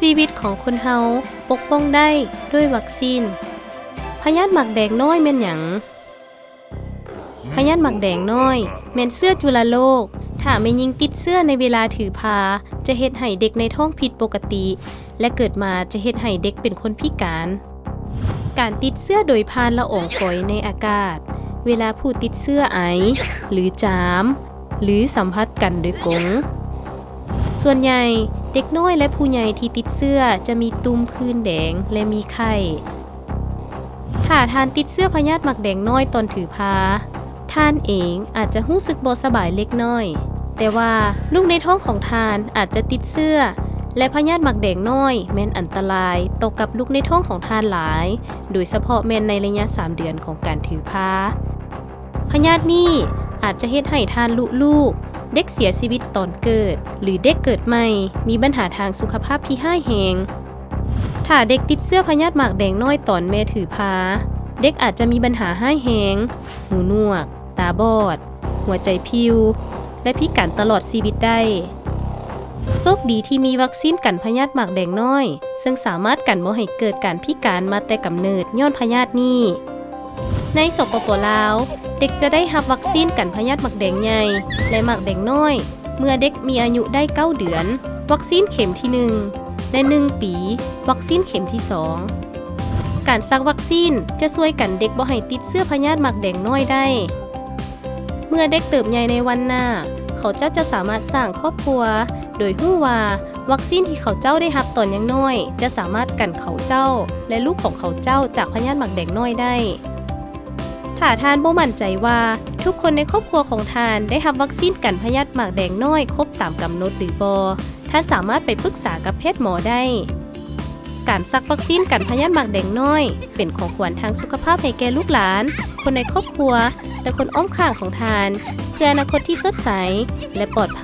ຊີວິດຂອງຄົນເຮົາປົກປ້ອງໄດ້ດ້ວຍວັກຊີນ. ພະຍາດໝາກແດງນ້ອຍແມ່ນຫຍັງ? ພະຍາດໝາກແດງນ້ອຍແມ່ນເຊື້ອຈຸລະໂລກ. ຖ້າແມ່ຍິງຕິດເຊື້ອໃນເວລາຖືພາ ຈະເຮັດໃຫ້ເດັກໃນທ້ອງຜິດປົກກະຕິ ແລະ ເກີດມາຈະເຮັດໃຫ້ເດັກເປັນຄົນພິການ. ການຕິດເຊື້ອໂດຍຜ່ານລະອອງຝອຍໃນອາກາດ ເວລາຜູ້ຕິດເຊື້ອໄອ ຫຼື ຈາມ ຫຼື ສຳຜັດກັນໂດຍກົງ. ສ່ວນໃຫຍ່ເດັກນ້ອຍ ແລະ ຜູ້ໃຫຍ່ທີ່ຕິດເຊື້ອຈະມີຕຸ່ມ, ຜື່ນແດງ ແລະ ມີໄຂ້. ຖ້າທ່ານຕິດເຊື້ອພະຍາດໝາກແດງນ້ອຍຕອນຖືພາ, ທ່ານເອງອາດຈະຮູ້ສຶກບໍ່ສະບາຍເລັກນ້ອຍ, ແຕ່ວ່າລູກໃນທ້ອງຂອງທ່ານອາດຈະຕິດເຊື້ອ ແລະ ພະຍາດໝາກແດງນ້ອຍແມ່ນອັນຕະລາຍຕໍ່ກັບລູກໃນທ້ອງຂອງທ່ານຫຼາຍ, ໂດຍສະເພາະແມ່ນໃນໄລຍະສາມເດືອນຂອງການຖືພາ. ພະຍາດນີ້ອາດຈະເຮັດໃຫ້ທ່ານລຸລູກ, ເດັກເສຍຊີວິດຕອນເກີດ ຫຼື ເດັກເກີດໃໝ່ມີບັນຫາທາງສຸຂະພາບທີ່ຮ້າຍແຮງ. ຖ້າເດັກຕິດເຊື້ອພະຍາດໝາກແດງນ້ອຍຕອນແມ່ຖືພາ, ເດັກອາດຈະມີບັນຫາຮ້າຍແຮງ, ຫູໜວກ, ຕາບອດ, ຫົວໃຈພິ່ວ ແລະ ພິການຕະຫຼອດຊີວິດໄດ້. ໂຊກດີທີ່ມີວັກຊີນກັນພະຍາດໝາກແດງນ້ອຍ, ເຊິ່ງສາມາດກັນບໍ່ໃຫ້ເກີດການພິການມາແຕ່ກຳເນີດຍ້ອນພະຍາດນີ້. ໃນ ສປປ ລາວ, ເດັກຈະໄດ້ຮັບວັກຊີນກັນພະຍາດໝາກແດງໃຫຍ່ ແລະ ໝາກແດງນ້ອຍ ເມື່ອເດັກມີອາຍຸໄດ້ເກົ້າເດືອນ, ວັກຊີນເຂັມທີໜຶ່ງ ແລະ ໜຶ່ງປີ ວັກຊີນເຂັມທີສອງ. ການສັກວັກຊີນຈະຊ່ວຍກັນເດັກບໍ່ໃຫ້ຕິດເຊື້ອພະຍາດໝາກແດງນ້ອຍໄດ້. ເມື່ອເດັກເຕີບໃຫຍ່ໃນວັນໜ້າ, ເຂົາເຈົ້າຈະສາມາດສ້າງຄອບຄົວ ໂດຍຮູ້ວ່າວັກຊີນທີ່ເຂົາເຈົ້າໄດ້ຮັບຕອນຍັງນ້ອຍ ຈະສາມາດກັນເຂົາເຈົ້າ ແລະ ລູກຂອງເຂົາເຈົ້າຈາກພະຍາດໝາກແດງນ້ອຍໄດ້. ຖ້າທ່ານບໍ່ໝັ້ນໃຈວ່າທຸກຄົນໃນຄອບຄົວຂອງທ່ານໄດ້ຮັບວັກຊີນກັນພະຍາດໝາກແດງນ້ອຍຄົບຕາມກຳນົດຫຼືບໍ່, ທ່ານສາມາດໄປປຶກສາກັບແພດໝໍໄດ້. ການສັກວັກຊີນກັນພະຍາດໝາກແດງນ້ອຍ ເປັນຂອງຂວັນທາງສຸຂະພາບໃຫ້ແກ່ລູກຫຼານ, ຄົນໃນຄອບຄົວ ແລະ ຄົນອ້ອມຂ້າງຂອງທ່ານ, ເພື່ອອະນາຄົດທີ່ສົດໃສ ແລະ ປອດໄພ.